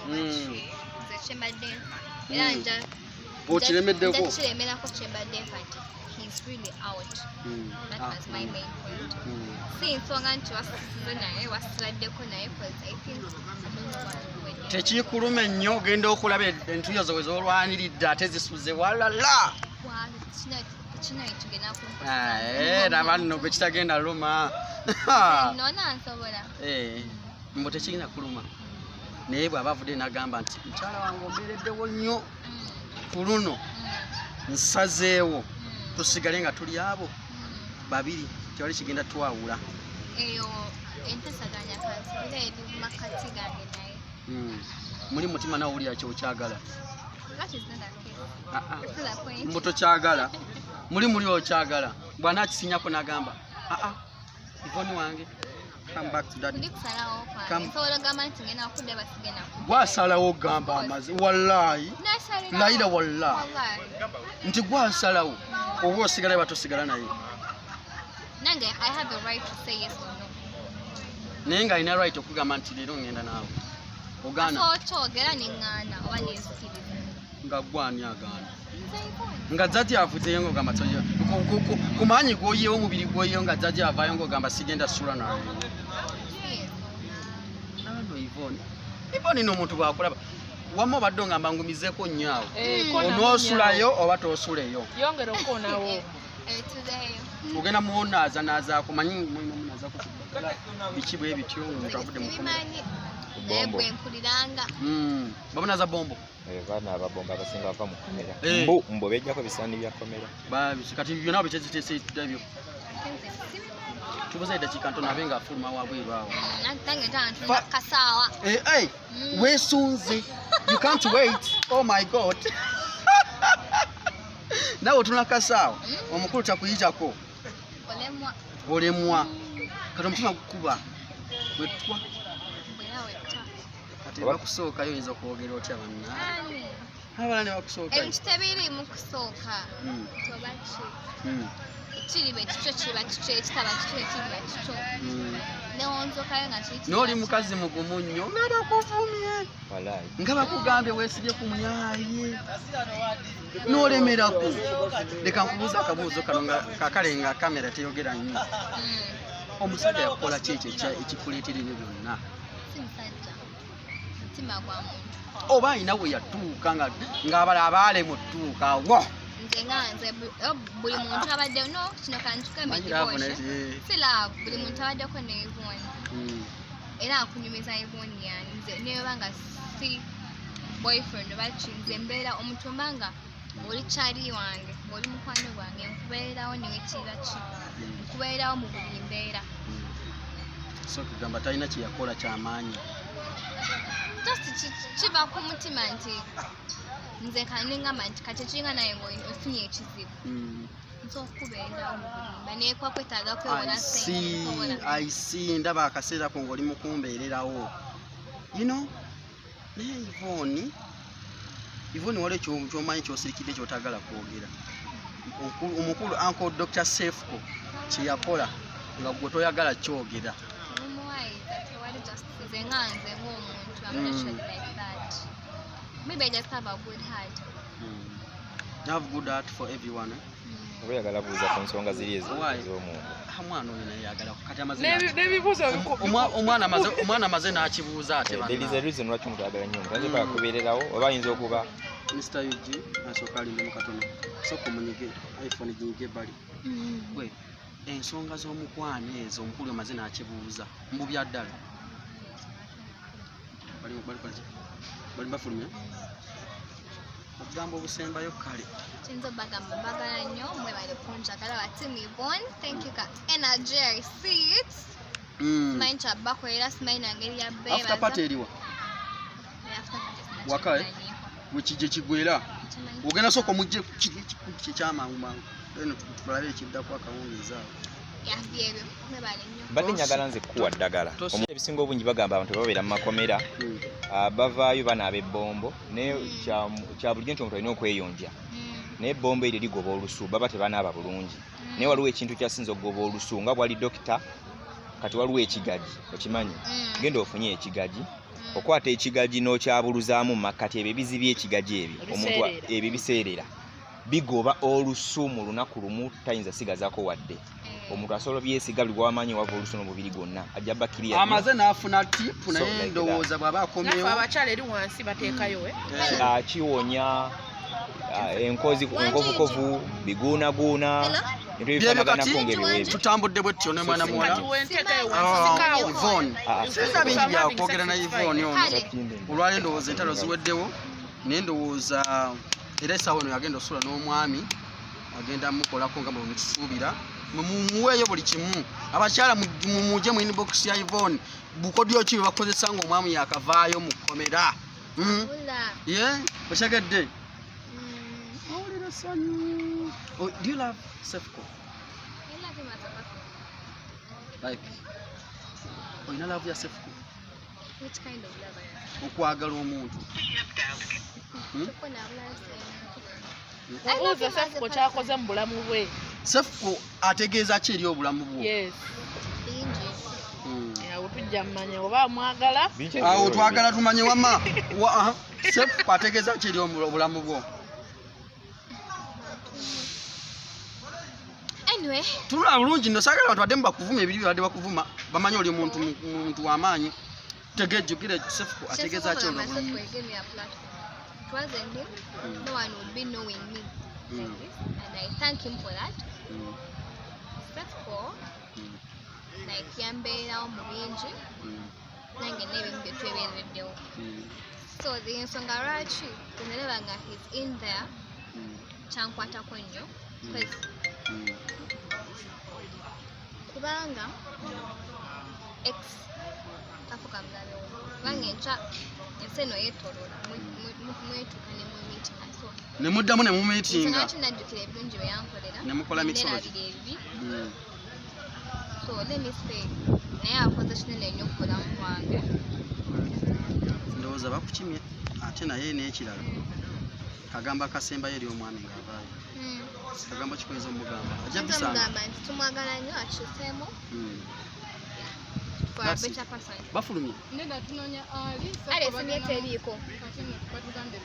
Oba ki, nze kyembadde nfa era Okiremeddeko? nja kiremerako. Kyembadde nfa nti he's really out. That was my main point. Si nsonga nti wasuze naye, wasibaddeko naye, 'cause I think I don't know what to do. Tekiikuluma ennyo ogenda okulaba entuyo zo we z'olwaniridde ate zisuze walala? Tekina tugenda. Ah, laba nno gwe kitagenda luma. Nona nsobola. Eh, mbu tekirina kuluma, naye bw'aba avudde n'agamba nti, "Mukyala wange, ombeereddewo nnyo, ku luno nsazeewo tusigale nga tuli abo babiri, tewali kigenda twawula." Eyo entesaganya kansubira eri mu makati gange naye. Muli mutima nawulira kyokyagala? That is not the case. Ah, ah. To the point. Mbu tokyagala, muli muli okyagala. Bw'anaakisinyako n'agamba, "Aa, Yvonne wange, come back to daddy." Ndi kusalawo kwange. Nsobola ogamba nti ngenda kudda, basigenda kudda. Gwasalawo ogamba amazi wallahi? Nasalirawo. Layira wallahi. Wallahi. Nti gwasalawo oba osigala batosigala naye? Nange I have a right to say yes or no. Naye ng'alina right okugamba nti, "Leero ngenda naawe," ogaana? Asobola okyogera neŋŋaana oba nenzikiriza. Nga gwani agaana? Nze Yvonne. Nga jjajja avuddeyo ng'ogamba ku maanyi g'oyiyewo, omubiri gw'oyiyewo, nga jjajja avaayo ng'ogamba, "Sigenda sula naye"? Yes. Nno Yvonne, Yvonne n'omuntu bw'akulaba wamma obadde ongamba ngumizeeko nnyo awo. Eh, kona. Onoosulayo oba toosuleyo? Yongera okukonawo. Tuzeeyo. Ogenda muwonaaza-naazaako, manyi mulina omunaazaako ku biki bwe bityo omuntu avudde mu kkomera. Sibimanyi naye Bombo. bwe mpuliranga. Bamunaaza bombo. Eh, baana ababomba abasinga bava mu kkomera. Eh. Mbu mbu bejjako ebisaani bya kkomera. Kati byonna biteeseteeseddwa byo. Ate nze sibimanyi. Tubuze eddakiika ntono abe ng'afuluma wabweru awo. Nange ntana ntunda kasaawa. Eh, hey, weesunze, you can't wait. Oh my God, naawe otunula kasaawa, omukulu takuyitako. Olemwa. Olemwa. Kati omutima gukuba wetwa. Bwera wetta. Kati bakusookayo, oyinza okwogera otya banna Ani? abala ne bakusookayo? Ebintu tebiri mu kusooka. Toba ki, ekiriba ekikyo kiba kikyo, ekitaba kikyo ekiriba kikyo. Newonzokayo nga kiri. N'oli mukazi mugumu nnyo nga bakuvumye, Walayi. nga bakugambye weesibye ku muyaye n'olemerako. Leka nkubuuza akabuuzo kano nga kakale nga kamera teyogera nnyo. Omusajja yakukola ki ekyo ekikuleetera ebyo byonna? Si musajja, mutima gwa muntu. Oba alina we yatuuka ng'abala abaale mu ttuuka wo? Nze nga nze buli muntu abadde no kino kantukambe. Manyi love. Divorce. Si love, buli muntu abaddeko ne Yvonne era akunyumiza Yvonne yani nze neba nga si boyfriend oba ki, nze mbeera omuntu mba nga oli kyali wange, ng'oli mukwano gwange, nkubeererawo newekiba ki, nkubeererawo mu buli mbeera. So kugamba talina kyeyakola kyamaanyi? Just kiva ku mutima nti nze kanengamba nti kati ekiringa naye ng'ofunye ekizibu, nsobola okukubeererawo mu buli mbeera naye kuba kwetaaga kwewola I ssente, see. nsobola. I see. Ndaba akaseera ko ng'oli mukumbeererawo, naye Yvonne, Yvonne, waliwo kyomanyi kyosirikidde kyotagala kwogera. Omukulu Uncle Dr Sefco kyeyakola nga gwe toyagala kyogera. Tebumuwayiza, tewali. Just nze nga nze ng'omuntu, I'm naturally like that. Maybe I just have a good heart. You have good heart for everyone, eh? Mm. Oba oyagala buuza ku nsonga ziri Why? ez'omunda. Ah, omwana oyo naye yagala kati amaze N'ebibuuzo omwana amaze n'akibuuza ate. Eh, there is a Banna. reason lwaki omuntu ayagala nnyo omuntu ayinza okuba akubeererawo oba ayinza okuba Mr Ug asooka alindemu katono, sooka omunyige iPhone ginyige ebbali. Gwe ensonga z'omukwano ezo omukulu amaze n'akibuuza mbu bya ddala. Bali ki? Bali bafulumya okugamba obusembayo kale. Kiyinza obagamba mbagala nnyo, mwebale kunjagala ba team Yvonne. Thank you ka energy, I see it. Simanyi kyabbakolera, simanyi nangeri ya After party eriwa? Waka, eh? Wekijje kigwera ogenda sooka omugje kiri ekikulu kyekyamangu mangu, then tulabe ekiddako akawungeezi awo. Byebyo, mwebale nnyo. Mbadde njagala nze kukuwa ddagala. Ebisinga obungi bagamba abantu babeera mu makomera, bavaayo banaaba ebbombo, naye kya bulijjo nti omuntu alina okweyonja, naye ebbombo eryo ligoba olusu, baba tebanaaba bulungi. Naye waliwo ekintu kyasinza okugoba olusu nga bwali dokita. Kati waliwo ekigaji, okimanyi? Genda ofunye ekigaji. Okwata ekigaji n'okyabuluzaamu mu makkati, ebyo ebizibya ekigaji ebyo omuntu Ebiseerera. Ebyo biseerera bigoba olusu mu lunaku lumu, tayinza sigazaako wadde. Omuntu asobola byesiga buli gwamanyi wava olusu n'omubiri gwonna ajja bakiriya. Amaze n'afuna tip. So, Naye like ndowooza bw'aba Naffe akomyewo abakyala eri wansi bateekayo, eh? Kiwonya enkozi, enkovukovu, biguunaguuna, Hello? ebintu Byebyo. ebifaanaganako Kati ng'ebyo. tutambudde bwe tutyo ne mwana muwala. Kati wenteekayo wansi sikaawo. Yvonne, sirina bingi byakwogera na Yvonne ono. Kale. Olwali ndowooza entalo ziweddewo, naye ndowooza era essaawa eno yagenda osula n'omwami, agenda mukolako nga bwe mukisuubira. Mumuweeyo buli kimu. Abakyala mujje mu inbox ya Yvonne. Bukodyo ki bwe bakozesa ng'omwami yakavaayo mu kkomera? Bula. Ye okyegedde? Owulira essanyu? Oh, do you love Sefco? I love him as a person. Like, olina love ya Sefco? Which kind of love are you? Okwagala omuntu. Kyokka nabula. Obuuza Sefuko kyakoze mu bulamu bwe. Sefco ategeeza ki eri obulamu bwo? Yes. Bingi. Awo tujja mmanya oba amwagala. Awo twagala tumanye wama aha. Sefco ategeeza ki eri obulamu bwo? Anyway, Tunula bulungi nno, saagala abantu baddemu bakuvuma ebiri badde bakuvuma. Bamanyi oli muntu w'amaanyi. Tegejjukire, Sefco ategeeza ki eri obulamu Sefco gave me a platform. It wasn't him, no one would be knowing me like this, and I thank him for that. Sefco, like, yambeerawo mu bingi, nange n'ebintu bye twebeereddewo. So the ensonga lwaki bwe nalaba nga he's in there, kyankwatako nnyo, 'cause kubanga ex tafuka mulabe wo, kubanga enkya ensi eno yeetoloola, mwetuuka ne mumeetinga, so Ne muddamu ne ensonga mumeetinga. Lwaki najjukira ebirungi bye yankolera, Ne mukola mixology. nerabira ebibi. So let me say, naye akoze kinene nnyo ku bulamu bwange. Ndowooza bakukimye ate. Naye n'ekirala, kagamba akasembayo eri omwami ng'avaayo, kagamba kikoyinza omugamba ajja Nze bisanga. mugamba nti tumwagala nnyo, akyuseemu for a That's it. better person. Bafulumye. Nedda, tunoonya Ali. Ale esimu ye teriiko. Kati batugambye.